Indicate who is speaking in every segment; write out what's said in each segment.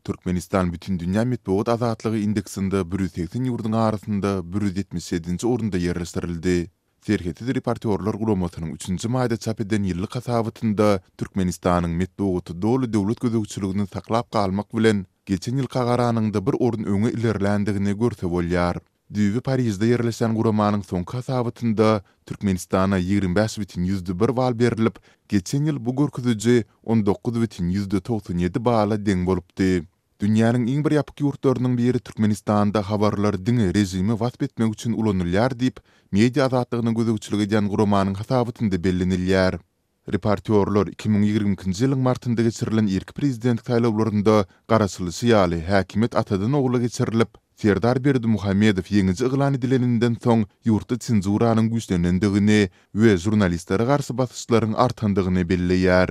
Speaker 1: Türkmenistan Bütindünýä metbugat azatlygy indeksinde 180 ýurduň arasynda 177-nji orunda ýerleşdirildi. Serhetsiz reportýorlar guramasynyň üçünji maýda çap eden ýyllyk hasabatynda Türkmenistanyň metbugaty doly döwlet gözegçiligini saklap galmak bilen, geçen ýylka garanyňda bir orun öňe ilerländigini görse bolýar. Düýbi Parižde ýerleşýän guramanyň soňky hasabatynda Türkmenistana 25,1 bal berlip, geçen ýyl bu görkeziji 19,97 bala deň bolupdy. Dünýäniň iň bir ýapyk ýurtlarynyň biri Türkmenistanda habarlar diňe režimi wasp etmek üçin ulanylýar diýip, media azatlygyna gözegçilik edýän guramanyň hasabatynda bellenilýär. Reportýorlar 2022-nji ýylyň martynda geçirilen irki prezident saýlawlarynda garaşylyşy ýaly häkimiýet atadan-ogla geçirilip, Serdar Berdimuhamedow ýeňiji yglan edileninden soň ýurtda senzuranyň güýçlenendigini we žurnalistlere garşy basyşlaryň artandygyny belleýär.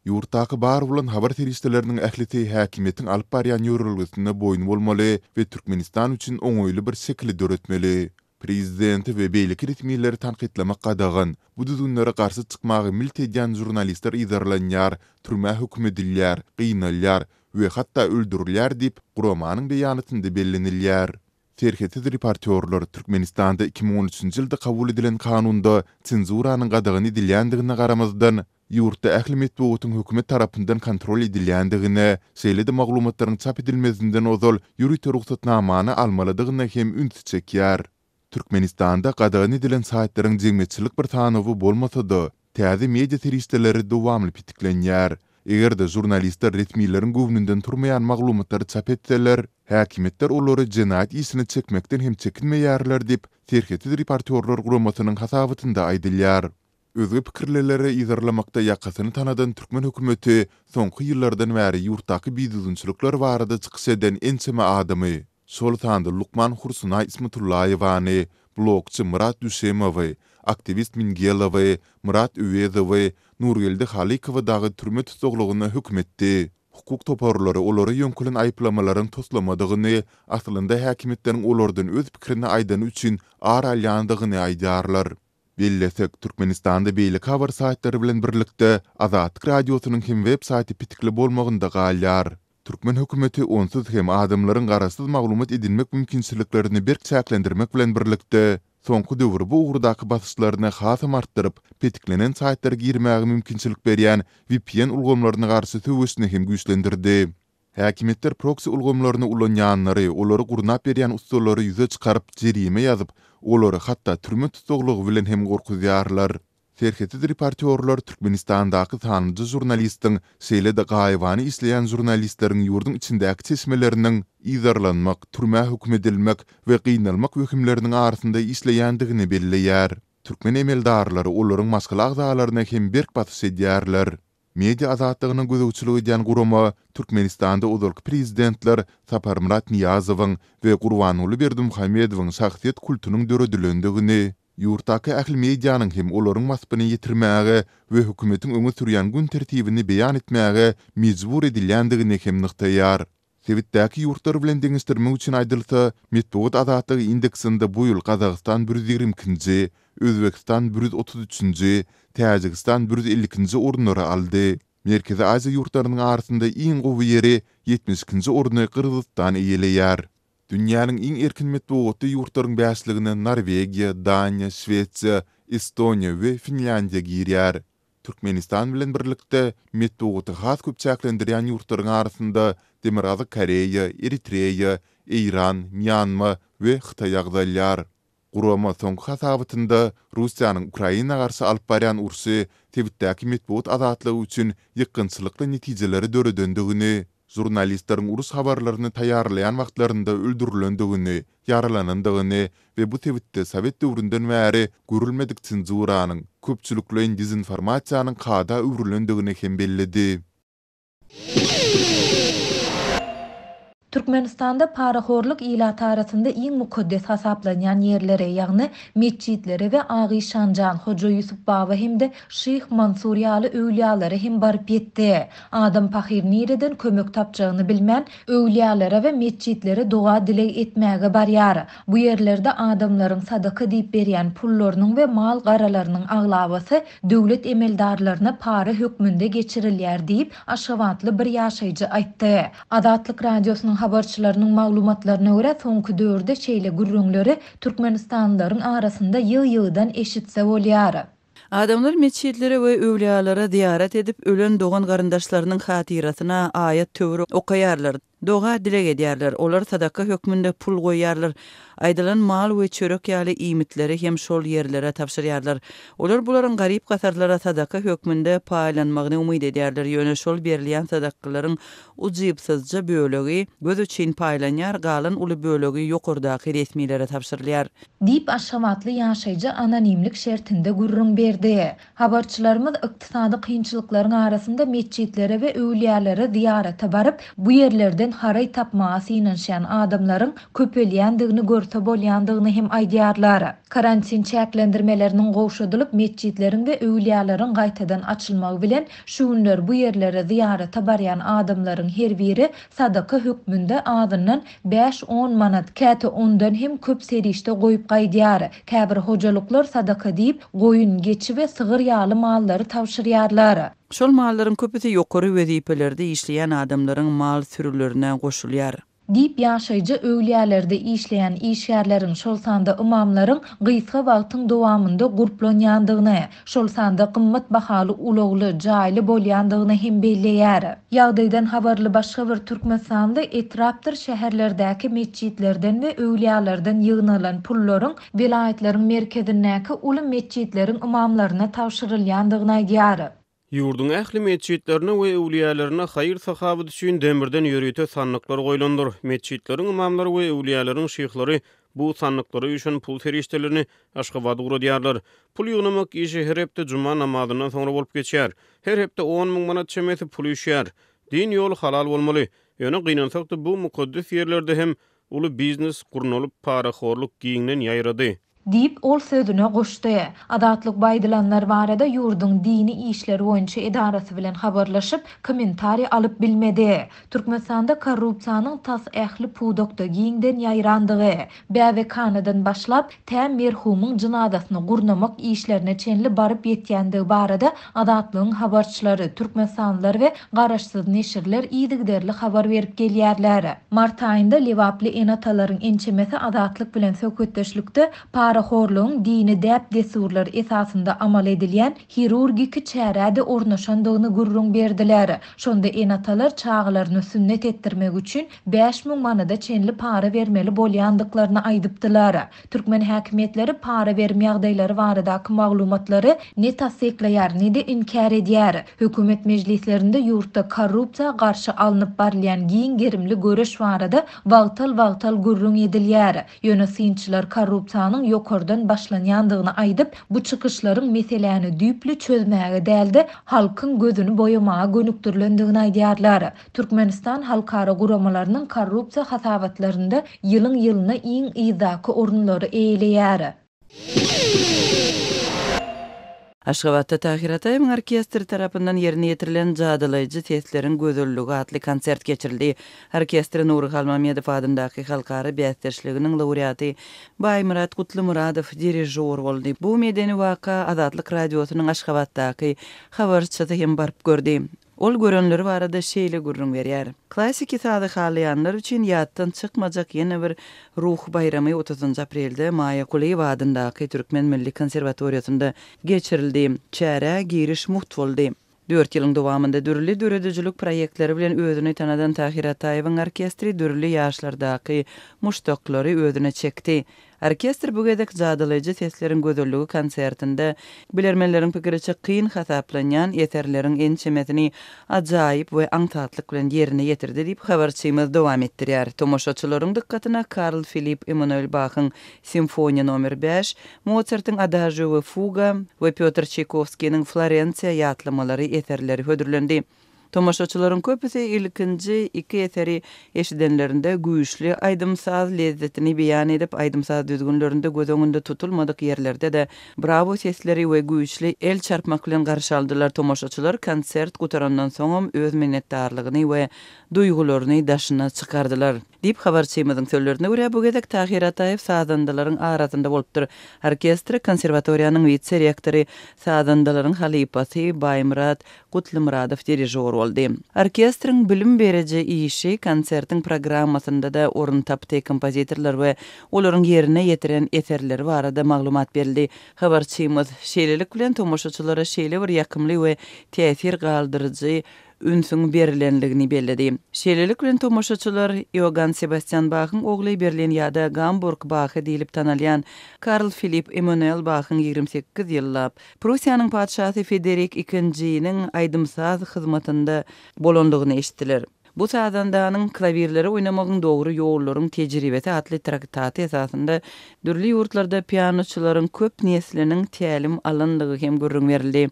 Speaker 1: Ýurtdaky bar bolan habar serişdeleriniň ählisi häkimiýetiň alyp barýan ýörelgesine boýun bolmaly we Türkmenistan üçin oňaýly bir şekili döretmeli. Prezidenti we beýleki resmileri tankytlamak gadagan, bu düzgünlere garşy çykmaga milt edýän žurnalistler yzarlanýar, türmä höküm edilýär, gynalýar we hatda öldürilýär diýip, guramanyň beýanatynda bellenilýär. Serhetsiz reportýorlar Türkmenistanda 2013-nji ýylda kabul edilen kanunda senzuranyň gadagan edilýändigine garamazdan, ýurtda ähli metbugatyň hökümet tarapyndan kontrol edilýändigine, şeýle-de maglumatlaryň çap edilmezinden ozal ýörite rugsatnamany almalydygyna hem ünsi çekýär. Türkmenistanda gadagan edilen saýtlaryň jemgyýetçilik bir sanawy bolmasa-da, täze media serişdeleri dowamly petiklenýär. Eger-de žurnalistler resmileriň göwnünden turmaýan maglumatlary çap etseler, häkimiýetler olary jenaýat işine çekmekden hem çekinmeýärler diýip, Serhetsiz reportýorlar guramasynyň hasabatynda aýdylýar. Özge pikirlileri yzarlamakda ýakasyny tanadan türkmen hökümeti soňky ýyllardan bäri ýurtdaky bidüzgünçilikler barada çykyş eden ençeme adamy, şol sanda lukman Hursunaý Ismatullaýewany, blogçy Myrat Düşemowy, aktiwist Mingelowy, Myrat Öwezowy, Nurgeldi Halykowy dagy türme tussaglygyna höküm etdi. Hukuk toparlary olara ýöňkelen aýyplamalaryň toslamadygyny, aslynda häkimiýetleriň olardan öz pikirini aýdany üçin ar alýandygyny aýdýarlar. Bellesek, Türkmenistanda beýleki habar saýtlary bilen birlikde Azatlyk Radiosynyň hem web saýty petikli bolmagynda galýar. Türkmen hökümeti onsuz hem adamlaryň garaşsyz maglumat edinmek mümkinçiliklerini berk çäklendirmek bilen birlikde, soňky döwür bu ugurdaky basyşlaryny hasam artdyryp, petiklenen saýtlara girmäge mümkinçilik berýän vpn ulgamlaryna garşy söweşini hem güýçlendirdi. Häkimiýetler proksi ulgamlaryny ulanýanlary, olary gurnap berýän ussalary ýüze çykaryp, jerime ýazyp, olary hatda türme tussaglygy bilen hem gorkuzýarlar. Serhetsiz reportýorlar Türkmenistandaky sanlyja žurnalistiň, şeýle-de gaýybana işleýän žurnalistleriň ýurduň içindäki çeşmeleriniň yzarlanmak, türmä höküm edilmek we gynalmak wehimleriniň arasynda işleýändigini belleýär. Türkmen emeldarlary olaryň maşgala agzalaryna hem berk basyş edýärler. Media azatlygyna gözegçilik edýän gurama Türkmenistanda ozalky prezidentler Saparmyrat Nyýazowyň we Gurbanguly Berdimuhamedowyň şahsyýet kultunyň döredilendigini, ýurtdaky ähli medianyň hem olaryň waspyny ýetirmäge we hökümetiň öňe sürýän gün tertibini beýan etmäge mejbur edilýändigini hem nygtaýar. Sebitdäki ýurtlar bilen deňeşdirmek üçin aýdylsa, metbugat azatlygy indeksinde bu ýyl Gazagystan 122-nji, Özbegistan 133-nji, Täjigistan 152-nji orunlary aldy. Merkezi Aziýa ýurtlarynyň arasynda iň gowy ýeri, 72-nji orny Gyrgyzystan eýeleýär. Dünýäniň iň erkin metbugatly ýurtlaryň bäşligine Norwegiýa, Daniýa, Şwesiýa, Estoniýa we Finlýandiýa girýär. Türkmenistan bilen birlikde, metbugaty has köp çäklendirýän ýurtlaryň arasynda Demirgazyk Koreýa, Eritreýa, Eýran, Mýanma we Hytaý agzalýar. Gurama soňky hasabatynda Russiýanyň Ukraina garşy alyp barýan urşy sebitdäki metbugat azatlygy üçin ýykgynçylykly netijeleri döredendigini, žurnalistleriň uruş habarlaryny taýýarlaýan wagtlarynda öldürilendigini, ýaralanandygyny we bu sebitde sowet döwründen bäri görülmedik senzuranyň, köpçülikleýin dezinformasiýanyň kada öwrülendigini hem belledi.
Speaker 2: Türkmenistanda parahorluk ilat arasynda iň mukaddes hasaplanýan ýerlere, ýagny metjitlere we Ak işanjan, Hoja Ýusup baba hem-de Şyh Mansur ýaly öwlüýalara hem baryp ýetdi. Adam pahyr nireden kömek tapjagyny bilmän, öwlüýalara we metjitlere doga-dileg etmäge barýar. Bu ýerlerde adamlaryň sadaka diýip berýän pullarynyň we mal-garalarynyň aglabasy döwlet emeldarlaryna para hökmünde geçirilýär diýip, aşgabatly bir ýaşaýjy aýtdy. Azatlyk Radiosynyň habarçylarynyň maglumatlaryna görä, soňky döwürde şeýle gürrüňleri türkmenistanlylaryň arasynda ýygy-ýygydan eşitse bolýar.
Speaker 3: Adamlar metjitlere we öwlüýalara zyýarat edip, ölen dogan-garyndaşlarynyň hatyrasyna aýat-töwir okaýarlar, doga-dileg edýärler. Olar sadaka hökmünde pul goýýarlar, aýdylan mal we çörek ýaly iýmitleri hem şol ýerlere tabşyrýarlar. Olar bularyň garyp-gasarlara sadaka hökmünde paýlanmagyny umyt edýärler, ýöne şol berilýän sadakalaryň ujypsyzja bölegi göz üçin paýlanýar, galan uly bölegi ýokardaky resmilere tabşyrylýar.
Speaker 2: Diýip, aşgabatly ýaşaýjy anonimlik şertinde gürrüň berdi. Habarçylarymyz ykdysady kynçylyklaryň arasynda metjitlere we öwlüýälere zyýarata baryp, bu ýerlerden haraý tapmaga synanyşýan adamlaryň köpelýändigini görse bolýandygyny hem aýdýarlar. Karantin çäklendirmeleriniň gowşadylyp, metjitleriň we öwlüýäleriň gaýtadan açylmagy bilen, şu günler bu ýerlere zyýarata barýan adamlaryň her biri sadaka hökmünde azyndan Bäş-on manat, käte ondan hem köp serişde goýup gaýdýar. Käbir hojalyklar sadaka diýip, goýun, geçi we sygyr ýaly mallary tabşyrýarlar.
Speaker 3: Şol mallaryň köpüsi ýokary wezipelerde işleýän adamlaryň mal sürülerine goşulýar.
Speaker 2: Diýip, ýaşaýjy öwlüýälerde işleýän işgärleriň, şol sanda ymamlaryň gysga wagtyň dowamynda gurplanýandygyny, şol sanda gymmat bahaly ulagly, jaýly bolýandygyny hem belleýär. Ýagdaýdan habarly başga bir türkmenistanly etrapdyr şäherlerdäki metjitlerden we öwlüýalardan ýygnalan pullaryň welaýatlaryň merkezindäki uly metjitleriň ymamlaryna tabşyrylýandygyny aýdýar.
Speaker 4: Ýurduň ähli metjitlerine we öwlüýälerine haýyr-sahawat üçin demirden ýörite sandyklar goýlandyr. Metjitleriň ymamlary we öwlüýäleriň şyhlary bu sandyklara üýşen pul serişdelerini Aşgabada ugradýarlar. Pul ýygnamak işi her hepde juma namazyndan soňra bolup geçýär. Her hepde 10 000 manat çemesi pul üýşýär. Din ýoly halal bolmaly. Ýöne gynansak-da bu mukaddes ýerlerde hem uly biznes gurnalyp parahorluk giňden ýaýrady.
Speaker 2: Diýip, ol sözüne goşdy. Azatlyk bu aýdylanlar barada ýurduň Dini işler boýunça edarasy bilen habarlaşyp, kommentariý alyp bilmedi. Türkmenistanda korrupsiýanyň tas ähli pudakda giňden ýaýrandygy, bäbekhanadan başlap, tä merhumyň jynazasyny gurnamak işlerine çenli baryp ýetýändigi barada Azatlygyň habarçylary, türkmenistanlylar we garaşsyz neşirler yzygiderli habar berip gelýärler. Mart aýynda lebaply ene-atalaryň ençemesi Azatlyk bilen söhbetdeşlikde parahorlugyň dini däp-dessurlar esasynda amal edilýän hirurgiki çärä-de ornaşandygyny gürrüň berdiler. Şonda ene-atalar çagalaryny sünnet etdirmek üçin 5000 manada çenli para bermeli bolýandyklaryny aýdypdylar. Türkmen häkimiýetleri para berim ýagdaýlary baradaky maglumatlary ne tassyklaýar, ne-de inkär edýär. Hökümet mejlislerinde ýurtda korrupsiýa garşy alnyp barylýan giň gerimli göreş barada wagtal-wagtal gürrüň edilýär. Ýöne synçylar korrupsiýanyň ýokardan başlanýandygyny aýdyp, bu çykyşlaryň meseläni düýpli çözmäge däl-de, halkyň gözüni boýamaga gönükdirilendigini aýdýarlar. Türkmenistan halkara guramalarynyň korrupsiýa hasabatlarynda ýylyň-ýylyna iň yzdaky orunlary eýeleýär.
Speaker 3: Aşgabatda Tahyr Ataýewiň orkestri tarapyndan ýerine ýetirilen Jadylaýjy sesleriň gözelligi atly konsert geçirildi. Orkestre Nury Halmamedow adyndaky halkara bäsdeşliginiň laureaty Baýmyrat Gutlymyradow dirižýor boldy. Bu medeni waka Azatlyk Radiosynyň Aşgabatdaky habarçysy hem baryp gördi. Ol görenleri barada şeýle gürrüň berýär, Klassiki sazy halaýanlar üçin ýatdan çykmajak ýene bir ruhy baýramy otuzynjy aprelde Maýa Kulyýewa adyndaky Türkmen milli konserwatoriýasynda geçirildi. Çärä giriş mugt boldy. Dört ýylyň dowamynda dürli döredijilik proýektleri bilen özüni tanadan Tahyr Ataýewiň orkestri dürli ýaşlardaky muşdaklary özüne çekdi. Orkestr bu gezek Jadylaýjy sesleriň gözelligi konsertinde, bilermenleriň pikiriçe, kyn hasaplanýan eserleriň ençemesini ajaýyp we aňsatlyk bilen ýerine ýetirdi diýip, habarçymyz dowam etdirýär. Tomaşaçylaryň dykgatyna Karl Filipp Emmanuel Bahyň Simfoniýa nomer bäş, Mosartyň Adažio we fuga we Pýotr Çaýkowskiniň Florensiýa ýatlamalary eserleri hödürlendi. Tomaşaçylaryň köpüsi ilkinji iki eseri eşidenlerinde güýçli aýdym-saz lezzetini beýan edip, aýdym-saz düzgünlerinde göz öňünde tutulmadyk ýerlerde-de brawo sesleri we güýçli el çarpmak bilen garşy aldylar. Tomaşaçylar konsert gutarandan soňam öz minnetdarlygyny we duýgularyny daşyna çykardylar. Diýip, habarçymyzyň sözlerine görä, bu gezek Tahyr Ataýew sazandalaryň arasynda bolupdyr. Orkestre konserwatoriýanyň wise-rektory, sazandalaryň halypasy Baýmyrat Gutlymyradow dirižýor boldy. Orkestriň bilim beriji işi konsertiň programmasynda-da orun tapdy, kompozitorlar we olaryň ýerine ýetiren eserleri barada maglumat berildi. Habarçymyz, şeýlelik bilen, tomaşaçylara şeýle bir ýakymly we täsir galdyryjy ünsüň berilenligini belledi. Şeýlelik bilen, tomaşaçylar Iogann Sebastýan Bahyň ogly Berlin ýa-da Gamburg Bahy diýlip tanalýan Karl Filipp Emmanuel Bahyň 28 ýyllap Prussiýanyň patyşasy Federik II-niň aýdym-saz hyzmatynda bolandygyny eşitdiler. Bu sazandanyň Klawirleri oýnamagyň dogry ýollaryň tejribesi atly traktaty esasynda dürli ýurtlarda pianoçylaryň köp nesliniň tälim alandygy hem gürrüň berildi.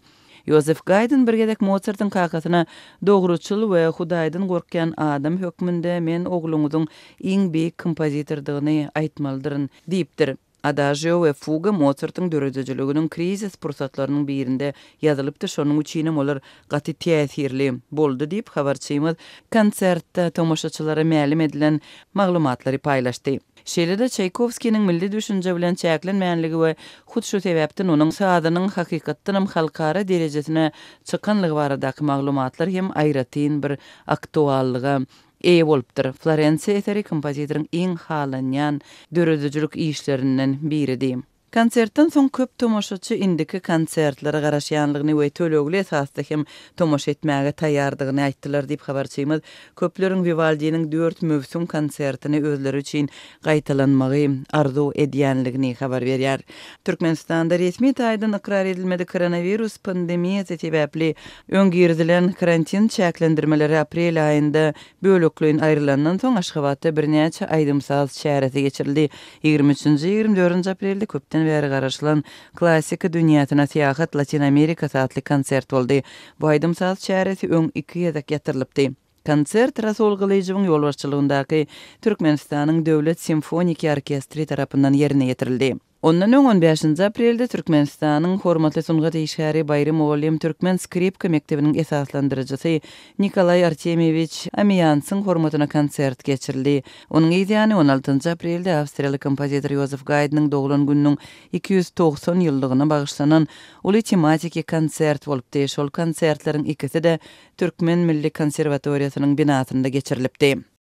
Speaker 3: Ýozef Gaýdn bir gezek Mosartyň kakasyna Dogruçyl we Hudaýdan gorkýan adam hökmünde men ogluňyzyň iň beýik kompozitordygyny aýtmalydyryn diýipdir. Adažio we fuga Mosartyň döredijiliginiň krizis pursatlarynyň birinde ýazylypdy, şonuň üçinem olar gaty täsirli boldy diýip, habarçymyz konsertde tomaşaçylara mälim edilen maglumatlary paýlaşdy. Şeýle-de Çaýkowskiniň milli düşünje bilen çäklenmänligi we hut şu sebäpden onuň sazynyň hakykatdanam halkara derejesine çykanlygy baradaky maglumatlar hem aýratyn bir aktuallyga eýe bolupdyr. Florensiýa eseri kompozitoryň iň halanýan döredijilik işlerinden biridi. Konsertden soň köp tomaşaçy indiki konsertlere garaşýanlygyny we tölegli esasda hem tomaşa etmäge taýýardygyny aýtdylar diýip, habarçymyz köpleriň Wiwaldiniň Dört möwsüm konsertini özleri üçin gaýtalanmagy arzuw edýänligini habar berýär. Türkmenistanda resmi taýdan ykrar edilmedik koronawirus pandemiýasy sebäpli öň girizilen karantin çäklendirmeleri aprel aýynda bölekleýin aýrylandan soň Aşgabatda birnäçe aýdym-saz çäresi geçirildi. Ýigrimi üçünji, ýigrimi dördünji aprelde köpden bäri garaşylan Klassika dünýäsine syýahat Latyn Amerikasy atly konsert boldy. Bu aýdym-saz çäresi öň iki gezek ýatyrylypdy. Konsert Rasul Gylyjowyň ýolbaşçylygyndaky Türkmenistanyň Döwlet simfoniki orkestri tarapyndan ýerine ýetirildi. Ondan öň on bäşinji aprelde Türkmenistanyň hormatly sungat işgäri Baýry mugallym türkmen skripka mekdebiniň esaslandyryjysy Nikolaý Artemýewiç Amiýansyň hormatyna konsert geçirildi. Onuň yz ýany on altynjy aprelde awstriýaly kompozitor Ýozef Gaýdnyň doglan gününiň 290 ýyllygyna bagyşlanan uly tematiki konsert bolupdy. Şol konsertleriň ikisi-de Türkmen milli konserwatoriýasynyň binasynda geçirilipdi.